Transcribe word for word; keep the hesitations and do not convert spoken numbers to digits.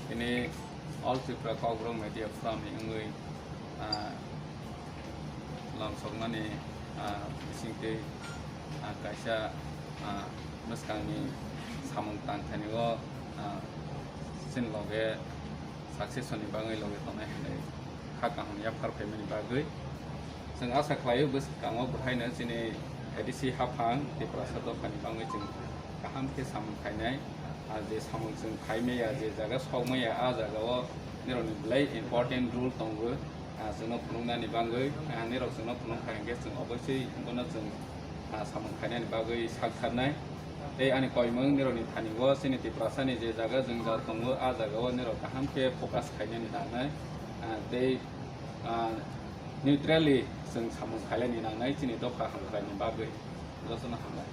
Tini All Tripura Kokborok Media Forum ni wngwi, ah, lamsokmani, ah, bisingtwi, ah, kaisa, ah, bwskangni samung tangthani o, ah, chini loge success ni bagwi loge tongnai hinwi kha kaham yaphar phaimani bagwi. Chwng asa khlaio bwskango bwhaino chini A D C haphang Tiprasa dophani bagwi chwng kaham khe samung khainai. Ah, je samung chwng khaimaya, je jaga sokmaya, a jagao nirokni belai important role tongo. Ah, chwngno phunuknani bagwi, ah, nirok chwngno phunuk kha hwnkhe chwng obosoi bono chwng, ah, samung khainani bagwi sak tharnai. Tei ani koimung nirokni thani o chini Tiprasani je jaga jwngjal tongo, a jagao nirok kaham khe focus khainani nangnai. Ah, tei, ah, neutrally chwng samung khailani nangnai chini dopha hamkraini bagwi. Jotono hambai.